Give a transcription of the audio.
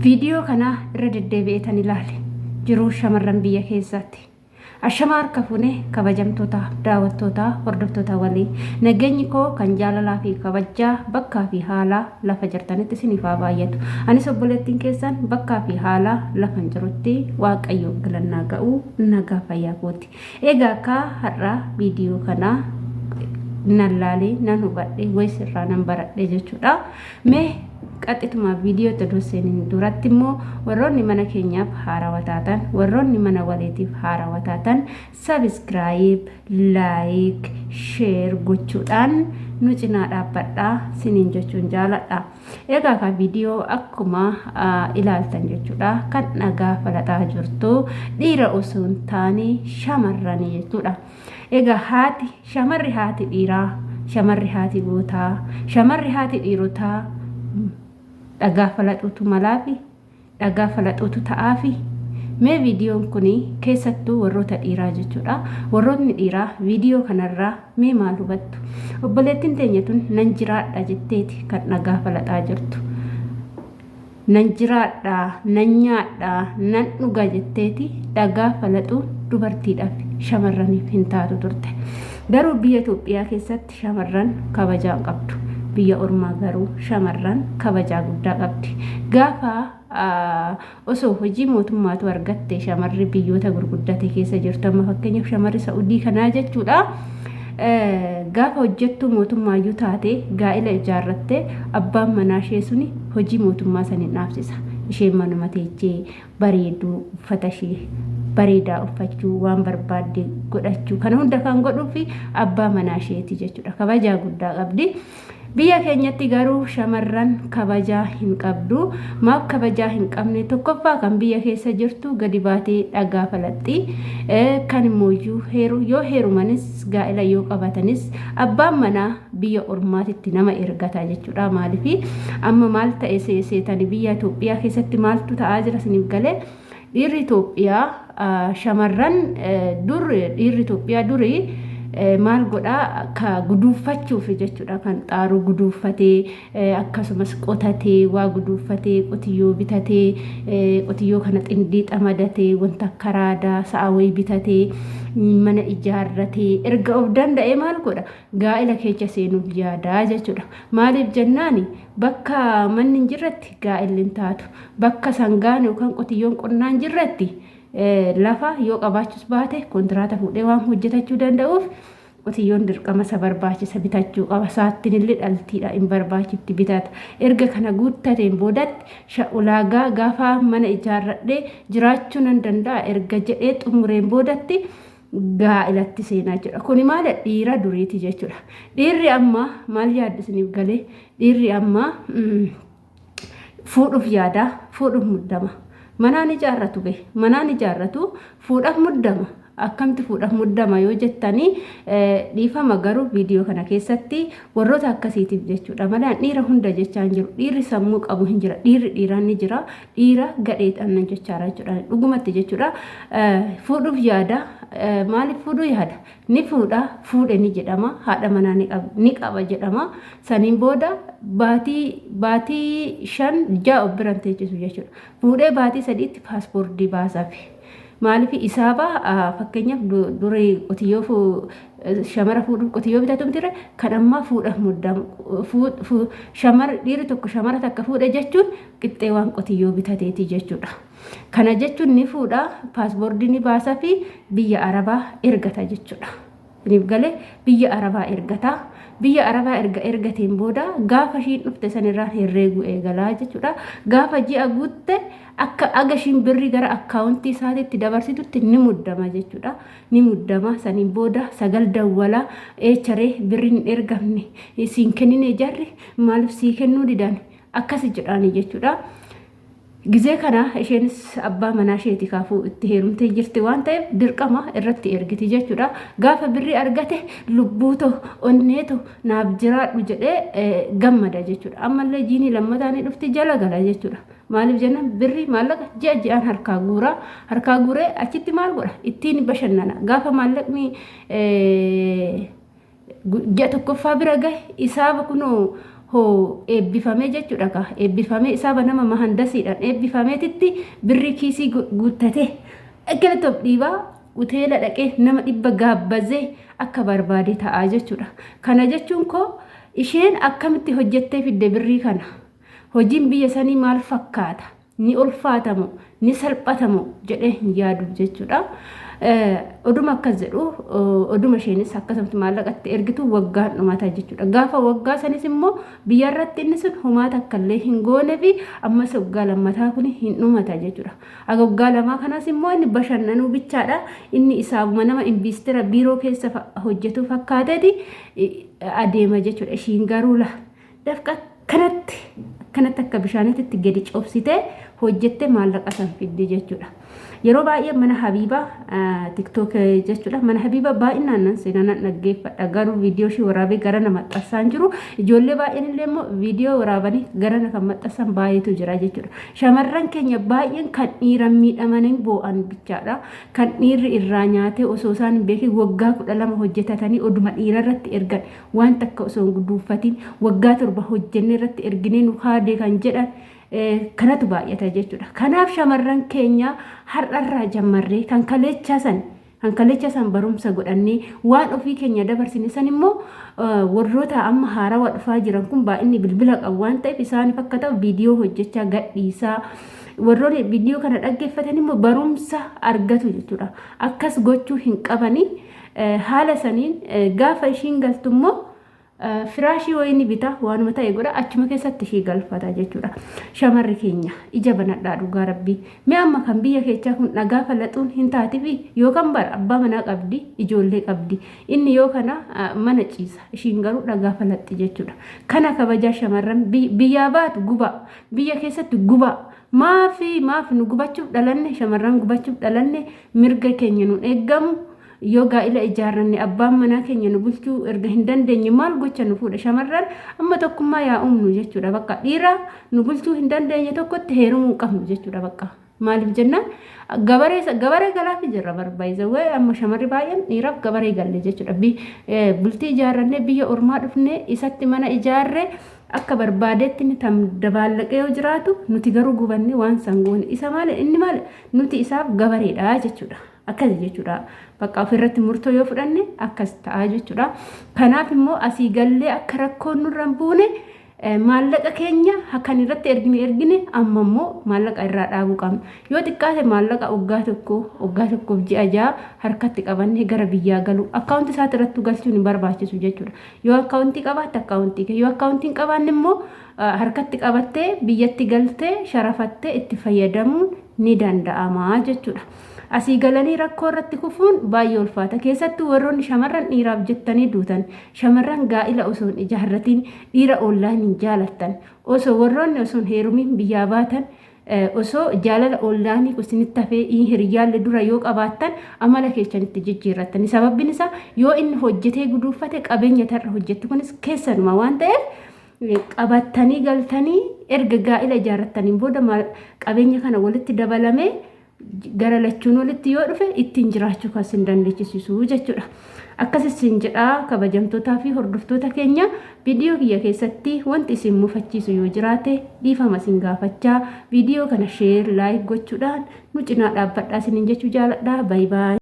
Viidiyoo kana irra deddeebi'eetan ilaale. Jiruu shamarran biyya keessaatti. Ashamaa harka fuune kabajamtoota daawwattoota hordoftoota walii nageenyi koo kan jaalalaa fi kabajaa bakkaa fi haalaa lafa jirtanitti isiniif haa baay'atu. Anis obboleettiin keessan bakkaa fi haalaa lafan jirutti Waaqayyoof galannaa ga'uu nagaa fayyaa kooti. Egaa akka har'a viidiyoo kana nan laalee nan hubadhe wayis irraa nan baradhe jechuudha. Mee qaxxituma viidiyoo itti odoo seeniin duratti immoo warroonni mana keenyaaf haarawa taatan, warroonni mana waliitiif haarawa taatan sabiskiraayib, laayik, sheer gochuudhaan nu cinaa dhaabbadhaa siniin jechuun jaaladha. Egaa ka viidiyoo akkuma ilaaltan jechuudha kan dhagaa falaxaa jirtu dhiira osoo hin taane shamarranii jechuudha. Egaa haati shamarri haati dhiiraa, shamarri haati gootaa, shamarri haati dhiirotaa dhagaa falaxuutu malaafi, dhagaa falaxuutu ta'aafi. Mee viidiyoon kun keessattuu warroota dhiiraa jechuudha. Warrootni dhiiraa viidiyoo kanarraa mee maal hubattu? Obboleettiin teenya tun nan jiraadha jetteeti kan dhagaa falaxaa jirtu. Nan jiraadha, nan nyaadha, nan dhuga jetteeti dhagaa falaxuun dubartiidhaaf shamarraniif hin taatu turte. Garuu biyya Itoophiyaa keessatti shamarran kabajaa hin qabdu. Biyya ormaa garuu shamarran kabajaa guddaa qabdi. Gaafa osoo hojii mootummaatu argatte shamarri biyyoota gurguddate keessa jirtu amma fakkeenyaaf shamarri Sa'udii kanaa jechuudha. Gaafa hojjettuu mootummaayyuu taate gaa'ila ijaarratte abbaan manaa ishee suni hojii mootummaa san hin dhaabsisa. Isheen manuma teechee bareeduu uffata ishee bareedaa uffachuu waan barbaadde godhachuu kana hunda kan godhuufi abbaa manaa isheeti jechuudha. Kabajaa guddaa qabdi. Biyya keenyatti garuu shamarran kabajaa hin qabdu. Maaf kabajaa hin qabne? Tokkoffaa kan biyya keessa jirtu gadi baatee dhagaa falaxxi. Kan immooyyuu heeru yoo heerumanis gaa'ela yoo qabatanis abbaan manaa biyya ormaatitti nama ergata jechuudha. Maaliif amma maal ta'e seetani biyya Itoophiyaa keessatti maaltu ta'aa jira isiniif galee? Dhiirri Itoophiyaa shamarran dur dhiirri Itoophiyaa durii maal godhaa ka guduunfachuuf jechuudha kan xaaruu guduunfatee akkasumas qotatee waa guduunfatee qotiyyoo bitatee qotiyyoo kana xindii xamadatee wanta akka raadaa sa'a wayii bitatee mana ijaarratee erga of danda'ee maal godha gaa'ila keessa seenuuf yaadaa jechuudha. Maaliif jennaani bakka manni hin jirretti gaa'illi hin taatu. Bakka sangaan yookaan qotiyyoon qonnaa hin jirretti lafa yoo qabaachus baate kontiraata fuudhee waan hojjetachuu danda'uuf qotiyyoon dirqama isa barbaachisa bitachuu qaba. Saattiin illee dhaltiidha hin barbaachifti bitata. Erga kana guuttateen boodatti ulaagaa gaafa mana ijaarradhee jiraachuu nan danda'a erga jedhee xumureen boodatti gaa'ilatti seenaa jechuudha. Kuni maal dhiira duriiti jechuudha. Dhiirri ammaa maal yaaddu isiniif galee? Dhiirri ammaa fuudhuuf yaada, fuudhuuf muddama. Manaan ijaarratu be, manaan ijaarratu fuudhaaf muddama. Akkamti fuudhaaf muddama yoo jettanii dhiifama garuu viidiyoo kana keessatti warroota akkasiitiif jechuudha malee dhiira hunda jechaa hin jiru. Dhiirri sammuu qabu hin jira. Dhiirri dhiiraan ni jira. Dhiira gadheedhaan nan jechaara jechuudha. Dhugumatti jechuudha. Fuudhuuf yaada. Maaliif fuudhuu yaada? Ni fuudha, fuudhe ni jedhama, haadha manaa ni qaba jedhama. Saniin booda baatii baatii 5 6 of biran teechisu jechuudha. Fuudhee baatii 3tti paaspoortii baasafi. Maaliif isaaba fakkeenyaaf durii qotiyyoo shamara fuudhuuf qotiyyoo bitatu miti kan ammaa fuudhaaf muddamu shamara dhiirri tokko shamara takka fuudhe jechuun qixxee waan qotiyyoo bitateeti jechuudha. Kana jechuun ni fuudha, paaspoortii ni baasa fi biyya Arabaa ergata jechuudha. Isiniif galee biyya Arabaa ergata. Biyya Arabaa erga ergateen booda gaafa ishiin dhufte sanirraan herreeguu eegalaa jechuudha. Gaafa ji'a guutte akka aga ishiin birrii gara akkaawuntii isaatiitti dabarsitutti ni muddama jechuudha. Ni muddama saniin booda sagal dawwala eecharee birriin hin ergamne siin kennine jarri maaliif sii kennuu didan akkasi jedhaanii jechuudha. Gizee kana isheenis abbaa manaa isheeti kaafuu itti heerumtee jirti waan ta'eef dirqama irratti ergiti jechuudha. Gaafa birrii argate lubbuu too onnee too naaf jiraadhu jedhee gammada jechuudha. Ammallee jiinii lammataa ni dhufti jala gala jechuudha. Maaliif jennaan birrii maallaqa ji'a ji'aan harkaa guuraa harkaa guuree achitti maal godha ittiin bashannana. Gaafa maallaqni ji'a tokkoffaa bira gahe isaaba kunoo hoo eebbifamee jechuudha kaa eebbifamee isaaba nama mahandasiidhaan eebbifameetitti birrii kiisii guuttatee galatoom dhiibaa uteela dhaqee nama dhibba gaabbazee akka barbaade ta'aa jechuudha. Kana jechuun koo isheen akkamitti hojjettee fidde birrii kana? Hojiin biyya sanii maal fakkaata? Ni ulfaatamoo? Ni salphatamoo? Jedhee hin yaadu jechuudha. Oduma akkas jedhu oduma isheenis akkasumatti maallaqa itti ergitu waggaan dhumata jechuudha. Gaafa waggaa sanis immoo biyyarratti inni sun homaa takka illee hin goone fi ammas waggaa lammataa kun hin dhumata jechuudha. Aga waggaa lamaa kanas immoo inni bashannanuu bichaadha. Inni isaabuma nama imbiistira biiroo keessa hojjetu fakkaateeti adeema jechuudha. Ishiin garuu la dafqa akkanatti akkanatti akka bishaaniitti gadi cobsitee hojjettee maallaqa san fiddi jechuudha. Yeroo baay'ee mana Habiibaa TikTok jechuudha. Mana Habiibaa baay'inaan nan seena nan dhaggeeffadha. Garuu viidiyoo ishii waraabee gara na maxxansaan jiru. Ijoollee baay'een illee immoo viidiyoo waraabanii gara na kan maxxansan baay'eetu jira jechuudha. Shamarran keenya baay'een kan dhiiran miidhamanii boo'an bichaadha. Kan dhiirri irraa nyaatee osoo isaan hin beekin waggaa 12 hojjetatanii oduma dhiira irratti ergan waan takka osoo hin guduunfatiin waggaa 7 hojjennee irratti erginee nu kaadee kan jedhan kanatu baay'ata jechuudha. Kanaaf shamarran keenya har'arraa jammarree kan kaleechaa san kan kaleecha san barumsa godhannee waan ofii keenya dabarsine san immoo warroota amma haarawa dhufaa jiran kun baay'inni bilbila qabu waan ta'eef isaaniif akka ta'u viidiyoo hojjechaa gadhiisaa warroonni viidiyoo kana dhaggeeffatan immoo barumsa argatu jechuudha. Akkas gochuu hin qabanii. Haala saniin gaafa ishiin galtu immoo firaashii wayii ni bita waanuma ta'e godha achuma keessatti ishii galfata jechuudha. Shamarri keenya ija banadhaa dhugaa rabbii. Mee amma kan biyya keechaa kun dhagaa falaxuun hin taatifi yookaan bara abbaa manaa qabdi ijoollee qabdi inni yoo kana mana ciisa ishiin garuu dhagaa falaxxi jechuudha. Kana kabajaa shamarran biyyaa baatu gubaa biyya keessatti gubaa Maafi maaf nu gubachuuf dhalanne shamarran gubachuuf dhalanne mirga keenya nun eeggamu yoo gaa'ila ijaarranne abbaan manaa keenya nu bulchuu erga hin dandeenye maal gocha nu fuudha shamarran amma tokkummaa yaa uumnu jechuudha bakka dhiira nu bulchuu hin dandeenye tokkotti heerumuu hin qabnu jechuudha bakka maaliif jennaan gabaree gabaree galaafi jirra barbaayizawwee amma shamarri baay'een dhiiraaf gabaree galle jechuudha bultii ijaarrannee biyya ormaa dhufnee isatti mana ijaarre Akka barbaadetti inni tam dabaallaqee yoo jiraatu nuti garuu gubanne waan san goone isa maali inni maali nuti isaaf gabareedha jechuudha. Akkasi jechuudha. Bakka ofirratti murtoo yoo fudhanne akkas ta'a jechuudha. Kanaaf immoo asii gallee akka rakkoon nurra hin buune maallaqa keenya kan irratti ergine ergine amma immoo maallaqa irraa dhaabuu qabna. Yoo xiqqaate maallaqa waggaa tokko waggaa tokkoof ji'a ja'a harkatti qabannee gara biyyaa galuu akkaawunti isaatti irrattuu galchuun hin barbaachisu jechuudha. Yoo akkaawuntii qabaatte akkaawuntii kee, yoo akkaawuntii hin qabaanne immoo harkatti qabattee biyyatti galtee sharafattee itti fayyadamuun ni danda'ama jechuudha. Asii galanii rakkoo irratti kufuun baay'ee ulfaata. Keessattuu warroonni shamarran dhiiraaf jettanii duutan, shamarran gaa'ila osoo hin ijaarratiin dhiira oonlaayiniin jaalattan, osoo warroonni osoo hin heerumiin biyyaa baatan Osoo jaalala onlaayinii kun isinitti hafee hiriyyaalle dura yoo qabaattan amala keessan itti jijjiirrattani. Sababbin isaa yoo inni hojjetee guduuffate qabeenya tarra hojjettu kunis keessanuma waan ta'eef qabattanii galtanii erga gaa'ila ijaarrattaniin booda qabeenya kana walitti dabalamee gara lachuun walitti yoo dhufe ittiin jiraachuu kan sin dandeechisisu jechuudha. Akkas isin jedha kabajamtootaa fi hordoftoota keenya viidiyoo kiyya keessatti wanti isin mufachiisu yoo jiraate dhiifama isin gaafachaa viidiyoo kana sheer laayik gochuudhaan nu cinaa dhaabbadhaa isiniin jechuu jaaladha. Baay baay.